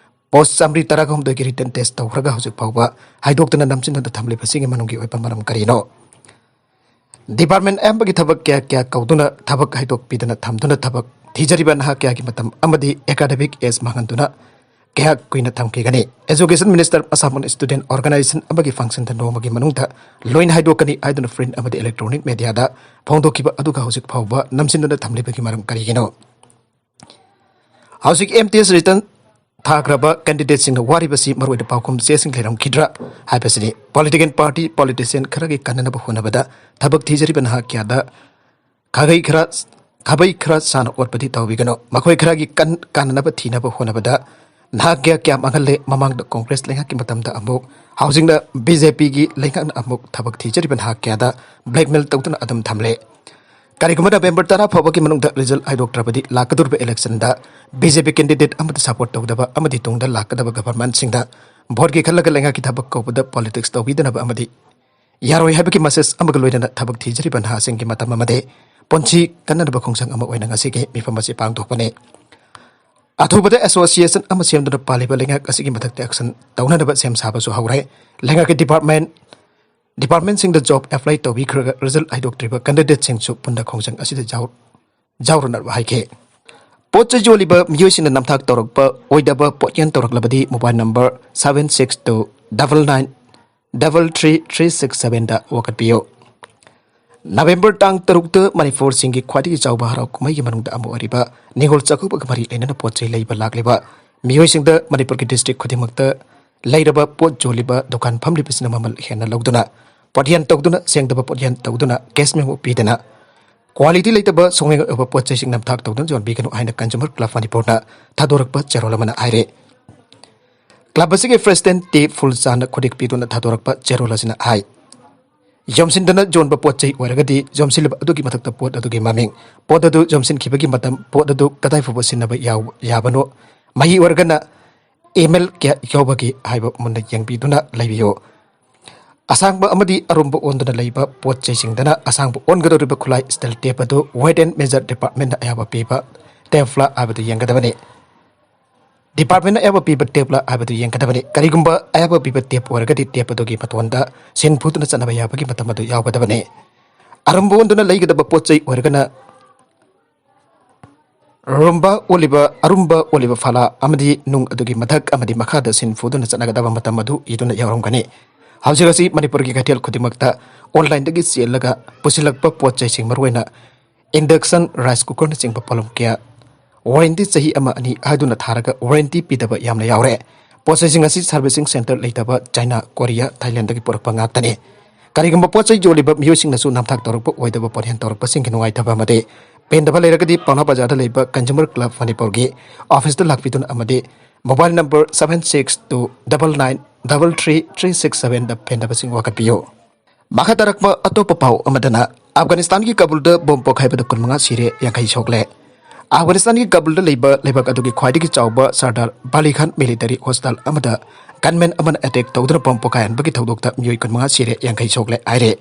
ꯄꯣꯁ ꯆꯥꯃꯔꯤ ꯇꯔꯥꯍꯨꯝꯗꯣꯏꯒꯤ written test ꯇꯧꯈ꯭ꯔꯒ ꯍꯧꯖꯤꯛ ꯐꯥꯎꯕ ꯍꯥꯏꯗꯣꯛꯇꯅ ꯅꯝꯁꯤꯟꯗꯨꯅ ꯊꯝꯂꯤꯕꯁꯤꯒꯤ ꯃꯅꯨꯡꯒꯤ ꯑꯣꯏꯕ ꯃꯔꯝ ꯀꯔꯤꯅꯣ? ꯗꯤꯄꯥꯔꯠꯃꯦꯟ ꯑꯌꯥꯝꯕꯒꯤ ꯊꯕꯛ ꯀꯌꯥ ꯀꯌꯥ ꯀꯧꯗꯨꯅ ꯊꯕꯛ ꯍꯥꯏꯗꯣꯛꯄꯤꯗꯅ ꯊꯝꯗꯨꯅ ꯊꯕꯛ ꯊꯤꯖꯔꯤꯕ ꯅꯍꯥ ꯀꯌꯥꯒꯤ ꯃꯇꯝ ꯑꯃꯗꯤ academic age ꯃꯥꯡꯍꯟꯗꯨꯅ ꯀꯌꯥ ꯀꯨꯏꯅ ꯊꯝꯈꯤꯒꯅꯤ? Education Minister ꯃꯁꯥꯃꯛꯅ student organization ꯑꯃꯒꯤ functionꯗ ꯅꯣꯡꯃꯒꯤ ꯃꯅꯨꯡꯗ ꯂꯣꯏꯅ ꯍꯥꯏꯗꯣꯛꯀꯅꯤ ꯍꯥꯏꯗꯨꯅ print ꯑꯃꯗꯤ electronic mediaꯗ ꯐꯣꯡꯗꯣꯛꯈꯤꯕ ꯑꯗꯨꯒ ꯍꯧꯖꯤꯛ ꯐꯥꯎꯕ ꯅꯝꯁꯤꯟꯗꯨꯅ ꯊꯝꯂꯤꯕꯒꯤ ꯃꯔꯝ ꯀꯔꯤꯒꯤꯅꯣ? ꯍꯧꯖꯤꯛ ꯑꯦꯝ ꯇꯤ ꯑꯦꯁ return ꯊꯥꯈ꯭ꯔꯕ candidateꯁꯤꯡꯅ ꯋꯥꯔꯤꯕꯁꯤ ꯃꯔꯨꯑꯣꯏꯅ ꯄꯥꯎꯈꯨꯝ ꯆꯦꯁꯤꯡ ꯂꯩꯔꯝꯈꯤꯗ꯭ꯔꯥ ꯍꯥꯏꯕꯁꯤꯅꯤ꯫ Political party, politician ꯈꯔꯒꯤ ꯀꯥꯟꯅꯅꯕ ꯍꯣꯠꯅꯕꯗ ꯊꯕꯛ ꯊꯤꯖꯔꯤꯕ ꯅꯍꯥ ꯀꯌꯥꯗ ꯈꯥꯒꯩ ꯈꯔ, ꯈꯥꯕꯩ ꯈꯔ ꯁꯥꯅ ꯑꯣꯠꯄꯗꯤ ꯇꯧꯕꯤꯒꯅꯨ꯫ ꯃꯈꯣꯏ ꯈꯔꯒꯤ ꯀꯟ-, ꯀꯥꯟꯅꯅꯕ ꯊꯤꯅꯕ ꯍꯣꯠꯅꯕꯗ ꯅꯍꯥ ꯀꯌꯥ ꯀꯌꯥ ꯃꯥꯡꯍꯜꯂꯦ꯫ ꯃꯃꯥꯡꯗ ꯀꯣꯡꯒ꯭ꯔꯦꯁ ꯂꯩꯉꯥꯛꯀꯤ ꯃꯇꯝꯗ ꯑꯃꯨꯛ, ꯍꯧꯖꯤꯛꯅ ꯕꯤ ꯖꯦ ꯄꯤꯒꯤ ꯂꯩꯉꯥꯛꯅ ꯑꯃꯨꯛ ꯊꯕꯛ ꯊꯤꯖꯔꯤꯕ ꯅꯍꯥ ꯀꯌꯥꯗ blackmail ꯇꯧꯗꯨꯅ ꯑꯗꯨꯝ ꯊꯝꯂꯦ꯫ ꯀꯔꯤꯒꯨꯝꯕ ꯅꯕꯦꯝꯕꯔ ꯇꯔꯥ ꯐꯥꯎꯕꯒꯤ ꯃꯅꯨꯡꯗ result ꯍꯥꯏꯗꯣꯛꯇ꯭ꯔꯕꯗꯤ ꯂꯥꯛꯀꯗꯧꯔꯤꯕ electionꯗ ꯕꯤ ꯖꯦ ꯄꯤ candidate ꯑꯃꯗ support ꯇꯧꯒꯗꯕ ꯑꯃꯗꯤ ꯇꯨꯡꯗ ꯂꯥꯛꯀꯗꯕ governmentꯁꯤꯡꯗ ꯚꯣꯠꯀꯤ ꯈꯜꯂꯒ ꯂꯩꯉꯥꯛꯀꯤ ꯊꯕꯛ ꯀꯧꯕꯗ ꯄꯣꯂꯤꯇꯤꯛꯁ ꯇꯧꯕꯤꯗꯅꯕ ꯑꯃꯗꯤ ꯌꯥꯔꯣꯏ ꯍꯥꯏꯕꯒꯤ ꯃꯦꯁꯦꯖ ꯑꯃꯒ ꯂꯣꯏꯅꯅ ꯊꯕꯛ ꯊꯤꯖꯔꯤꯕ ꯅꯍꯥꯁꯤꯡꯒꯤ ꯃꯇꯝ ꯑꯃꯗꯤ ꯄꯨꯟꯁꯤ ꯀꯟꯅꯅꯕ ꯈꯣꯡꯖꯪ ꯑꯃ ꯑꯣꯏꯅ ꯉꯁꯤꯒꯤ ꯃꯤꯐꯝ ꯑꯁꯤ ꯄꯥꯡꯊꯣꯛꯄꯅꯤ꯫ ꯑꯊꯨꯕꯗ ꯑꯦꯁꯣꯁꯤꯌꯦꯁꯟ ꯑꯃ ꯁꯦꯝꯗꯨꯅ ꯄꯥꯜꯂꯤꯕ ꯂꯩꯉꯥꯛ ꯑꯁꯤꯒꯤ ꯃꯊꯛꯇ ꯑꯦꯛꯁꯟ ꯇꯧꯅꯅꯕ ꯁꯦꯝ ꯁꯥꯕꯁꯨ ꯍꯧꯔꯦ꯫ ꯂꯩꯉꯥꯛꯀꯤ ꯗꯤꯄꯥꯔꯠꯃꯦꯟ ꯗꯤꯄꯥꯔꯠꯃꯦꯟꯁꯤꯡꯗ ꯖꯣꯕ ꯑꯦꯄ꯭ꯂꯥꯏ ꯇꯧꯕꯤꯈ꯭ꯔꯒ ꯔꯤꯖꯜ ꯍꯥꯏꯗꯣꯛꯇ꯭ꯔꯤꯕ ꯀꯦꯟꯗꯤꯗꯦꯠꯁꯤꯡꯁꯨ ꯄꯨꯟꯅ ꯈꯣꯡꯖꯪ ꯑꯁꯤꯗ ꯌꯥꯎ ꯌꯥꯎꯔꯨꯅꯕ ꯍꯥꯏꯈꯤ꯫ ꯄꯣꯠ ꯆꯩ ꯌꯣꯜꯂꯤꯕ ꯃꯤꯑꯣꯏꯁꯤꯡꯅ ꯅꯝꯊꯥꯛ ꯇꯧꯔꯛꯄ ꯑꯣꯏꯗꯕ ꯄꯣꯠꯌꯦꯟ ꯇꯧꯔꯛꯂꯕꯗꯤ mobile number seven six two double nine double three three six sevenꯗ ꯋꯥꯀꯠꯄꯤꯌꯨ꯫ ꯅꯕꯦꯝꯕꯔ ꯇꯥꯡ ꯇꯔꯨꯛꯇ ꯃꯅꯤꯄꯨꯔꯁꯤꯡꯒꯤ ꯈ꯭ꯋꯥꯏꯗꯒꯤ ꯆꯥꯎꯕ ꯍꯔꯥꯎ ꯀꯨꯝꯍꯩꯒꯤ ꯃꯅꯨꯡꯗ ꯑꯃ ꯑꯣꯏꯔꯤꯕ ꯅꯤꯉꯣꯜ ꯆꯥꯛꯀꯧꯕꯒ ꯃꯔꯤ ꯂꯩꯅꯅ ꯄꯣꯠ ꯆꯩ ꯂꯩꯕ ꯂꯥꯛꯂꯤꯕ ꯃꯤꯑꯣꯏꯁꯤꯡꯗ ꯃꯅꯤꯄꯨꯔꯒꯤ ꯗꯤꯁꯇ꯭ꯔꯤꯛ ꯈꯨꯗꯤꯡꯃꯛꯇ ꯂꯩꯔꯕ ꯄꯣꯠ ꯌꯣꯜꯂꯤꯕ ꯗꯨꯀꯥꯟ ꯐꯝꯂꯤꯕꯁꯤꯡꯅ ꯃꯃꯜ ꯍꯦꯟꯅ ꯂꯧꯗꯨꯅ, ꯄꯣꯠꯌꯦꯟ ꯇꯧꯗꯨꯅ, ꯁꯦꯡꯗꯕ ꯄꯣꯠꯌꯦꯟ ꯇꯧꯗꯨꯅ, ꯀꯦꯁ ꯃꯦꯃꯣ ꯄꯤꯗꯅ, ꯀ꯭ꯋꯥꯂꯤꯇꯤ ꯂꯩꯇꯕ ꯁꯨꯡꯑꯣꯏ ꯑꯣꯏꯕ ꯄꯣꯠ ꯆꯩꯁꯤꯡ ꯅꯝꯊꯥꯛ ꯇꯧꯗꯨꯅ ꯌꯣꯟꯕꯤꯒꯅꯨ ꯍꯥꯏꯅ ꯀꯟꯖꯨꯃꯔ ꯀ꯭ꯂꯕ ꯃꯅꯤꯄꯨꯔꯅ ꯊꯥꯗꯣꯔꯛꯄ ꯆꯦꯔꯣꯜ ꯑꯃꯅ ꯍꯥꯏꯔꯦ꯫ ꯀ꯭ꯂꯕ ꯑꯁꯤꯒꯤ ꯄ꯭ꯔꯦꯁꯤꯗꯦꯟꯠ ꯇꯤ ꯐꯨꯜꯆꯥꯟꯅ ꯈꯨꯗꯤꯛ ꯄꯤꯗꯨꯅ ꯊꯥꯗꯣꯔꯛꯄ ꯆꯦꯔꯣꯜ ꯑꯁꯤꯅ ꯍꯥꯏ, ꯌꯣꯝꯁꯤꯟꯗꯅ ꯌꯣꯟꯕ ꯄꯣꯠ ꯆꯩ ꯑꯣꯏꯔꯒꯗꯤ ꯌꯣꯝꯁꯤꯜꯂꯤꯕ ꯑꯗꯨꯒꯤ ꯃꯊꯛꯇ ꯄꯣꯠ ꯑꯗꯨꯒꯤ ꯃꯃꯤꯡ, ꯄꯣꯠ ꯑꯗꯨ ꯌꯣꯝꯁꯤꯟꯈꯤꯕꯒꯤ ꯃꯇꯝ, ꯄꯣꯠ ꯑꯗꯨ ꯀꯗꯥꯏ ꯐꯥꯎꯕ ꯁꯤꯖꯤꯟꯅꯕ ꯌꯥꯎ-, ꯌꯥꯕꯅꯣ, ꯃꯍꯤ ꯑꯣꯏꯔꯒꯅ ꯑꯦꯝ ꯑꯦꯜ ꯀꯌꯥ ꯌꯥꯎꯕꯒꯦ ꯍꯥꯏꯕ ꯃꯨꯟꯅ ꯌꯦꯡꯕꯤꯗꯨꯅ ꯂꯩꯕꯤꯌꯨ꯫ ꯑꯁꯥꯡꯕ ꯑꯃꯗꯤ ꯑꯔꯨꯝꯕ ꯑꯣꯟꯗꯨꯅ ꯂꯩꯕ ꯄꯣꯠ ꯆꯩꯁꯤꯡꯗꯅ ꯑꯁꯥꯡꯕ ꯑꯣꯟꯒꯗꯧꯔꯤꯕ ꯈꯨꯠꯂꯥꯏ ꯁ꯭ꯇꯤꯜ ꯇꯦꯞ ꯑꯗꯨ ꯋꯦꯠ ꯑꯦꯟ ꯃꯦꯖꯔ ꯗꯤꯄꯥꯔꯠꯃꯦꯟꯅ ꯑꯌꯥꯕ ꯄꯤꯕ ꯇꯦꯞꯂꯥ ꯍꯥꯏꯕꯗꯨ ꯌꯦꯡꯒꯗꯕꯅꯤ꯫ ꯗꯤꯄꯥꯔꯠꯃꯦꯟꯅ ꯑꯌꯥꯕ ꯄꯤꯕ ꯇꯦꯞꯂꯥ ꯍꯥꯏꯕꯗꯨ ꯌꯦꯡꯒꯗꯕꯅꯤ꯫ ꯀꯔꯤꯒꯨꯝꯕ ꯑꯌꯥꯕ ꯄꯤꯕ ꯇꯦꯞ ꯑꯣꯏꯔꯒꯗꯤ ꯇꯦꯞ ꯑꯗꯨꯒꯤ ꯃꯇꯣꯟꯗ ꯁꯤꯟ ꯐꯨꯗꯨꯅ ꯆꯠꯅꯕ ꯌꯥꯕꯒꯤ ꯃꯇꯝ ꯑꯗꯨ ꯌꯥꯎꯒꯗꯕꯅꯤ꯫ ꯑꯔꯨꯝꯕ ꯑꯣꯟꯗꯨꯅ ꯂꯩꯒꯗꯕ ꯄꯣꯠ ꯆꯩ ꯑꯣꯏꯔꯒꯅ ꯑꯔꯨꯝꯕ ꯑꯣꯜꯂꯤꯕ, ꯑꯔꯨꯝꯕ ꯑꯣꯜꯂꯤꯕ ꯐꯥꯂꯥ ꯑꯃꯗꯤ ꯅꯨꯡ ꯑꯗꯨꯒꯤ ꯃꯊꯛ ꯑꯃꯗꯤ ꯃꯈꯥꯗ ꯁꯤꯟ ꯐꯨꯗꯨꯅ ꯆꯠꯅꯒꯗꯕ ꯃꯇꯝ ꯑꯗꯨ ꯏꯗꯨꯅ ꯌꯥꯎꯔꯝꯒꯅꯤ꯫ ꯍꯧꯖꯤꯛ ꯑꯁꯤ ꯃꯅꯤꯄꯨꯔꯒꯤ ꯀꯩꯊꯦꯜ ꯈꯨꯗꯤꯡꯃꯛꯇ ꯑꯣꯟꯂꯥꯏꯟꯗꯒꯤ ꯆꯦꯜꯂꯒ ꯄꯨꯁꯤꯜꯂꯛꯄ ꯄꯣꯠ ꯆꯩꯁꯤꯡ, ꯃꯔꯨꯑꯣꯏꯅ ꯏꯟꯗꯛꯁꯟ, ꯔꯥꯏꯁ ꯀꯨꯀꯔꯅꯆꯤꯡꯕ ꯄꯣꯠꯂꯝ ꯀꯌꯥ ꯋꯥꯔꯦꯟꯇꯤ ꯆꯍꯤ ꯑꯃ ꯑꯅꯤ ꯍꯥꯏꯗꯨꯅ ꯊꯥꯔꯒ ꯋꯥꯔꯦꯟꯇꯤ ꯄꯤꯗꯕ ꯌꯥꯝꯅ ꯌꯥꯎꯔꯦ꯫ ꯄꯣꯠ ꯆꯩꯁꯤꯡ ꯑꯁꯤ ꯁꯥꯔꯚꯤꯁꯤꯡ ꯁꯦꯟꯇꯔ ꯂꯩꯇꯕ ꯆꯥꯏꯅꯥ, ꯀꯣꯔꯤꯌꯥ, ꯊꯥꯏꯂꯦꯟꯗꯒꯤ ꯄꯨꯔꯛꯄ ꯉꯥꯛꯇꯅꯤ꯫ ꯀꯔꯤꯒꯨꯝꯕ ꯄꯣꯠ ꯆꯩ ꯌꯣꯜꯂꯤꯕ ꯃꯤꯑꯣꯏꯁꯤꯡꯅꯁꯨ ꯅꯝꯊꯥꯛ ꯇꯧꯔꯛꯄ ꯑꯣꯏꯗꯕ ꯄꯣꯠꯌꯦꯟ ꯇꯧꯔꯛꯄꯁꯤꯡꯒꯤ ꯅꯨꯡꯉꯥꯏꯇꯕ ꯑꯃꯗꯤ ꯄꯦꯟꯗꯕ ꯂꯩꯔꯒꯗꯤ ꯄꯥꯎꯅꯥ ꯕꯖꯥꯔꯗ ꯂꯩꯕ ꯀꯟꯖꯨꯃꯔ ꯀ꯭ꯂꯕ ꯃꯅꯤꯄꯨꯔꯒꯤ ꯑꯣꯐꯤꯁꯇ ꯂꯥꯛꯄꯤꯗꯨꯅ ꯑꯃꯗꯤ mobile number seven six two double nine double three three six sevenꯗ ꯄꯦꯟꯗꯕꯁꯤꯡ ꯋꯥꯀꯠꯄꯤꯌꯨ꯫ ꯃꯈꯥ ꯇꯥꯔꯛꯄ ꯑꯇꯣꯞꯄ ꯄꯥꯎ ꯑꯃꯗꯅ, ꯑꯐꯒꯥꯅꯤꯁꯇꯥꯟꯒꯤ ꯀꯥꯕꯨꯜꯗ ꯕꯣꯝ ꯄꯣꯈꯥꯏꯕꯗ ꯀꯨꯟꯃꯉꯥ ꯁꯤꯔꯦ, ꯌꯥꯡꯈꯩ ꯁꯣꯛꯂꯦ꯫ ꯑꯐꯒꯥꯅꯤꯁꯇꯥꯟꯒꯤ ꯀꯥꯕꯨꯜꯗ ꯂꯩꯕ ꯂꯩꯕꯥꯛ ꯑꯗꯨꯒꯤ ꯈ꯭ꯋꯥꯏꯗꯒꯤ ꯆꯥꯎꯕ ꯁꯔꯗꯥꯔ ꯕꯥꯂꯤ ꯈꯥꯟ ꯃꯤꯂꯤꯇꯔꯤ ꯍꯣꯁꯄꯤꯇꯥꯜ ꯑꯃꯗ ꯒꯟꯃꯦꯟ ꯑꯃꯅ ꯑꯦꯇꯦꯛ ꯇꯧꯗꯨꯅ ꯕꯣꯝ ꯄꯣꯈꯥꯏꯍꯟꯕꯒꯤ ꯊꯧꯗꯣꯛꯇ ꯃꯤꯑꯣꯏ ꯀꯨꯟꯃꯉꯥ ꯁꯤꯔꯦ, ꯌꯥꯡꯈꯩ ꯁꯣꯛꯂꯦ ꯍꯥꯏꯔꯦ꯫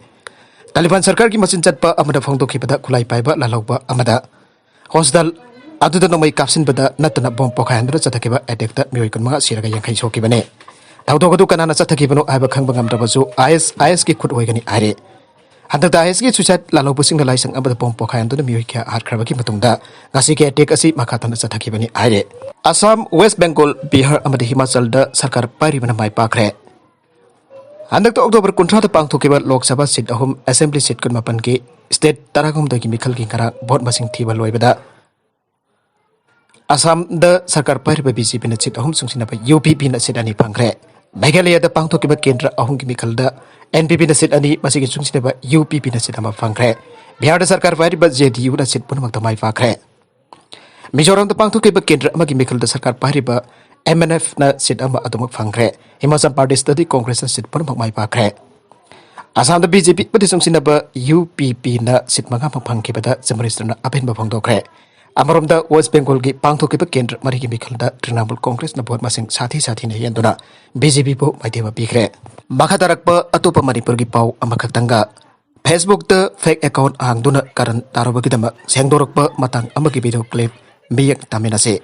ꯇꯥꯂꯤꯕꯥꯟ ꯁꯔꯀꯥꯔꯒꯤ ꯃꯆꯤꯟ ꯆꯠꯄ ꯑꯃꯅ ꯐꯣꯡꯗꯣꯛꯈꯤꯕꯗ ꯈꯨꯠꯂꯥꯏ ꯄꯥꯏꯕ ꯂꯥꯜꯍꯧꯕ ꯑꯃꯗ ꯍꯣꯁꯄꯤꯇꯥꯜ ꯑꯗꯨꯗ ꯅꯣꯡꯃꯩ ꯀꯥꯞꯁꯤꯟꯕꯗ ꯅꯠꯇꯅ ꯕꯣꯝ ꯄꯣꯈꯥꯏꯍꯟꯗꯨꯅ ꯆꯠꯊꯈꯤꯕ ꯑꯦꯇꯦꯛꯇ ꯃꯤꯑꯣꯏ ꯀꯨꯟꯃꯉꯥ ꯁꯤꯔꯒ ꯌꯥꯡꯈꯩ ꯁꯣꯛꯈꯤꯕꯅꯤ꯫ ꯊꯧꯗꯣꯛ ꯑꯗꯨ ꯀꯅꯥꯅ ꯆꯠꯊꯈꯤꯕꯅꯣ ꯍꯥꯏꯕ ꯈꯪꯕ ꯉꯝꯗ꯭ꯔꯕꯁꯨ ꯑꯥꯏ ꯑꯦꯁ, ꯑꯥꯏ ꯑꯦꯁꯀꯤ ꯈꯨꯠ ꯑꯣꯏꯒꯅꯤ ꯍꯥꯏꯔꯦ꯫ ꯍꯟꯗꯛꯇ ꯑꯥꯏ ꯑꯦꯁꯀꯤ ꯁꯨꯏꯁꯥꯏꯠ ꯂꯥꯜꯍꯧꯕꯁꯤꯡꯅ ꯂꯥꯏꯁꯪ ꯑꯃꯗ ꯕꯣꯝ ꯄꯣꯈꯥꯏꯍꯟꯗꯨꯅ ꯃꯤꯑꯣꯏ ꯀꯌꯥ ꯍꯥꯠꯈ꯭ꯔꯕꯒꯤ ꯃꯇꯨꯡꯗ ꯉꯁꯤꯒꯤ ꯑꯦꯇꯦꯛ ꯑꯁꯤ ꯃꯈꯥ ꯇꯥꯅ ꯆꯠꯊꯈꯤꯕꯅꯤ ꯍꯥꯏꯔꯦ꯫ ꯑꯁꯥꯝ, ꯋꯦꯁ ꯕꯦꯡꯒꯣꯜ, ꯕꯤꯍꯥꯔ ꯑꯃꯗꯤ ꯍꯤꯃꯥꯆꯜꯗ ꯁꯔꯀꯥꯔ ꯄꯥꯏꯔꯤꯕꯅ ꯃꯥꯏ ꯄꯥꯛꯈ꯭ꯔꯦ꯫ ꯍꯟꯗꯛꯇ ꯑꯣꯛꯇꯣꯕꯔ ꯀꯨꯟꯊ꯭ꯔꯥꯗ ꯄꯥꯡꯊꯣꯛꯈꯤꯕ ꯂꯣꯛ ꯁꯚꯥ ꯁꯤꯠ ꯑꯍꯨꯝ, ꯑꯦꯁꯦꯝꯕ꯭ꯂꯤ ꯁꯤꯠ ꯀꯨꯟꯃꯥꯄꯟꯒꯤ ꯁ꯭ꯇꯦꯠ ꯇꯔꯥꯍꯨꯝꯗꯣꯏꯒꯤ ꯃꯤꯈꯜꯒꯤ ꯉꯔꯥꯡ ꯚꯣꯠ ꯃꯁꯤꯡ ꯊꯤꯕ ꯂꯣꯏꯕꯗ ꯑꯁꯥꯝꯗ ꯁꯔꯀꯥꯔ ꯄꯥꯏꯔꯤꯕ ꯕꯤ ꯖꯦ ꯄꯤꯅ ꯁꯤꯠ ꯑꯍꯨꯝ, ꯆꯨꯡꯁꯤꯟꯅꯕ ꯌꯨ ꯄꯤ ꯄꯤꯅ ꯁꯤꯠ ꯑꯅꯤ ꯐꯪꯈ꯭ꯔꯦ꯫ ꯃꯦꯘꯥꯂꯌꯥꯗ ꯄꯥꯡꯊꯣꯛꯈꯤꯕ ꯀꯦꯟꯗ꯭ꯔ ꯑꯍꯨꯝꯒꯤ ꯃꯤꯈꯜꯗ ꯑꯦꯟ ꯄꯤ ꯄꯤꯅ ꯁꯤꯠ ꯑꯅꯤ, ꯃꯁꯤꯒꯤ ꯆꯨꯡꯁꯤꯟꯅꯕ ꯌꯨ ꯄꯤ ꯄꯤꯅ ꯁꯤꯠ ꯑꯃ ꯐꯪꯈ꯭ꯔꯦ꯫ ꯕꯤꯍꯥꯔꯗ ꯁꯔꯀꯥꯔ ꯄꯥꯏꯔꯤꯕ ꯖꯦ ꯗꯤ ꯌꯨꯅ ꯁꯤꯠ ꯄꯨꯝꯅꯃꯛꯇ ꯃꯥꯏ ꯄꯥꯛꯈ꯭ꯔꯦ꯫ ꯃꯤꯖꯣꯔꯥꯝꯗ ꯄꯥꯡꯊꯣꯛꯈꯤꯕ ꯀꯦꯟꯗ꯭ꯔ ꯑꯃꯒꯤ ꯃꯤꯈꯜꯗ ꯁꯔꯀꯥꯔ ꯄꯥꯏꯔꯤꯕ ꯑꯦꯝ ꯑꯦꯟ ꯑꯦꯐꯅ ꯁꯤꯠ ꯑꯃ ꯑꯗꯨꯃꯛ ꯐꯪꯈ꯭ꯔꯦ꯫ ꯍꯤꯃꯥꯆꯜ ꯄ꯭ꯔꯗꯦꯁꯇꯗꯤ ꯀꯣꯡꯒ꯭ꯔꯦꯁꯅ ꯁꯤꯠ ꯄꯨꯝꯅꯃꯛ ꯃꯥꯏ ꯄꯥꯛꯈ꯭ꯔꯦ꯫ ꯑꯁꯥꯝꯗ ꯕꯤ ꯖꯦ ꯄꯤ ꯑꯃꯗꯤ ꯆꯨꯡꯁꯤꯟꯅꯕ ꯌꯨ ꯄꯤ ꯄꯤꯅ ꯁꯤꯠ ꯃꯉꯥꯃꯛ ꯐꯪꯈꯤꯕꯗ ꯆꯤꯐ ꯃꯤꯅꯤꯁꯇꯔꯅ ꯑꯄꯦꯟꯕ ꯐꯣꯡꯗꯣꯛꯈ꯭ꯔꯦ꯫ ꯑꯃꯔꯣꯝꯗ ꯋꯦꯁ ꯕꯦꯡꯒꯣꯜꯒꯤ ꯄꯥꯡꯊꯣꯛꯈꯤꯕ ꯀꯦꯟꯗ꯭ꯔ ꯃꯔꯤꯒꯤ ꯃꯤꯈꯜꯗ ꯇ꯭ꯔꯤꯅꯥꯃꯨꯜ ꯀꯣꯡꯒ꯭ꯔꯦꯁꯅ ꯚꯣꯠ ꯃꯁꯤꯡ ꯁꯥꯊꯤ ꯁꯥꯊꯤꯅ ꯍꯦꯟꯗꯨꯅ ꯕꯤ ꯖꯦ ꯄꯤꯕꯨ ꯃꯥꯏꯊꯤꯕ ꯄꯤꯈ꯭ꯔꯦ꯫ ꯃꯈꯥ ꯇꯥꯔꯛꯄ ꯑꯇꯣꯞꯄ ꯃꯅꯤꯄꯨꯔꯒꯤ ꯄꯥꯎ ꯑꯃꯈꯛꯇꯪꯒ꯫ ꯐꯦꯁꯕꯨꯛꯇ ꯐꯦꯛ ꯑꯦꯀꯥꯎꯟ ꯍꯥꯡꯗꯨꯅ ꯀꯥꯔꯟ ꯇꯥꯔꯨꯕꯒꯤꯗꯃꯛ ꯁꯦꯡꯗꯣꯔꯛꯄ ꯃꯇꯥꯡ ꯑꯃꯒꯤ ꯚꯤꯗꯤꯑꯣ ꯀ꯭ꯂꯤꯞ ꯃꯤꯌꯦꯡ ꯇꯥꯃꯤꯟꯅꯁꯤ꯫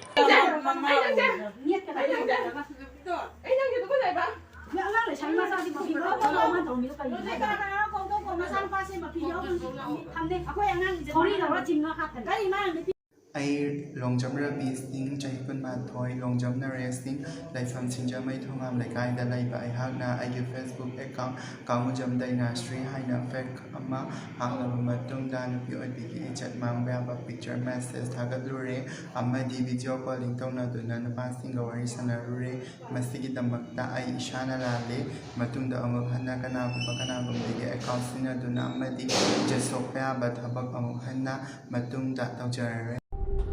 ꯑꯩ ꯂꯣꯡꯖꯝ ꯔꯕꯤ ꯁꯤꯡ, ꯆꯍꯤ ꯀꯨꯟꯃꯥꯊꯣꯏ, ꯂꯣꯡꯖꯝ ꯅꯔꯦꯁ ꯁꯤꯡ, ꯂꯩꯐꯝ ꯁꯤꯡꯖꯃꯩ ꯊꯣꯉꯥꯝ ꯂꯩꯀꯥꯏꯗ ꯂꯩꯕ ꯑꯩꯍꯥꯛꯅ ꯑꯩꯒꯤ ꯐꯦꯁꯕꯨꯛ ꯑꯦꯀꯥꯎꯟ ꯀꯥꯡꯉꯨꯖꯝ ꯗꯥꯏꯅꯥꯁ꯭ꯔꯤ ꯍꯥꯏꯅ ꯐꯦꯛ ꯑꯃ ꯍꯥꯡꯂꯕ ꯃꯇꯨꯡꯗ ꯅꯨꯄꯤ ꯑꯣꯏꯕꯤꯒꯤ ꯏꯖꯠ ꯃꯥꯡꯕ ꯌꯥꯕ ꯄꯤꯛꯆꯔ ꯃꯦꯁꯦꯖ ꯊꯥꯒꯠꯂꯨꯔꯦ ꯑꯃꯗꯤ ꯚꯤꯗꯤꯑꯣ ꯀꯣꯂꯤꯡ ꯇꯧꯅꯗꯨꯅ ꯅꯨꯄꯥꯁꯤꯡꯒ ꯋꯥꯔꯤ ꯁꯥꯟꯅꯔꯨꯔꯦ꯫ ꯃꯁꯤꯒꯤꯗꯃꯛꯇ ꯑꯩ ꯏꯁꯥꯅ ꯂꯥꯜꯂꯤ꯫ ꯃꯇꯨꯡꯗ ꯑꯃꯨꯛ ꯍꯟꯅ ꯀꯅꯥꯒꯨꯝꯕ ꯀꯅꯥꯒꯨꯝꯕꯤꯒꯤ ꯑꯦꯀꯥꯎꯟ ꯁꯤꯖꯤꯟꯅꯗꯨꯅ ꯑꯃꯗꯤ ꯏꯖꯠ ꯁꯣꯛꯄ ꯌꯥꯕ ꯊꯕꯛ ꯑꯃꯨꯛ ꯍꯟꯅ ꯃꯇꯨꯡꯗ ꯇꯧꯖꯔꯔꯣꯏ꯫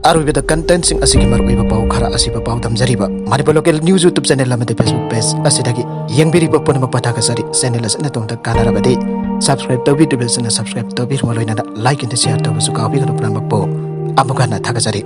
ꯑꯔꯣꯏꯕꯗ ꯀꯟꯇꯦꯟꯠꯁꯤꯡ ꯑꯁꯤꯒꯤ ꯃꯔꯨꯑꯣꯏꯕ ꯄꯥꯎ ꯈꯔ ꯑꯁꯤꯕ ꯄꯥꯎꯗꯝꯖꯔꯤꯕ Manipur local news YouTube channel ꯑꯃꯗꯤ ꯐꯦꯁꯕꯨꯛ ꯄꯦꯖ ꯑꯁꯤꯗꯒꯤ ꯌꯦꯡꯕꯤꯔꯤꯕ ꯄꯨꯝꯅꯃꯛꯄꯨ ꯊꯥꯒꯠꯆꯔꯤ꯫ ꯆꯦꯅꯦꯜ ꯑꯁꯤꯅ ꯑꯗꯣꯝꯗ ꯀꯥꯟꯅꯔꯕꯗꯤ ꯁꯕꯁꯀ꯭ꯔꯥꯏꯕ ꯇꯧꯕꯤꯗ꯭ꯔꯤꯕꯁꯤꯡꯅ ꯁꯕꯁꯀ꯭ꯔꯥꯏꯕ ꯇꯧꯕꯤꯔꯨ, ꯂꯣꯏꯅꯅ ꯂꯥꯏꯛ ꯑꯃꯗꯤ ꯁꯤꯌꯥꯔ ꯇꯧꯕꯁꯨ ꯀꯥꯎꯕꯤꯒꯅꯨ ꯄꯨꯝꯅꯃꯛꯄꯨ꯫ ꯑꯃꯨꯛ ꯍꯟꯅ ꯊꯥꯒꯠꯆꯔꯤ꯫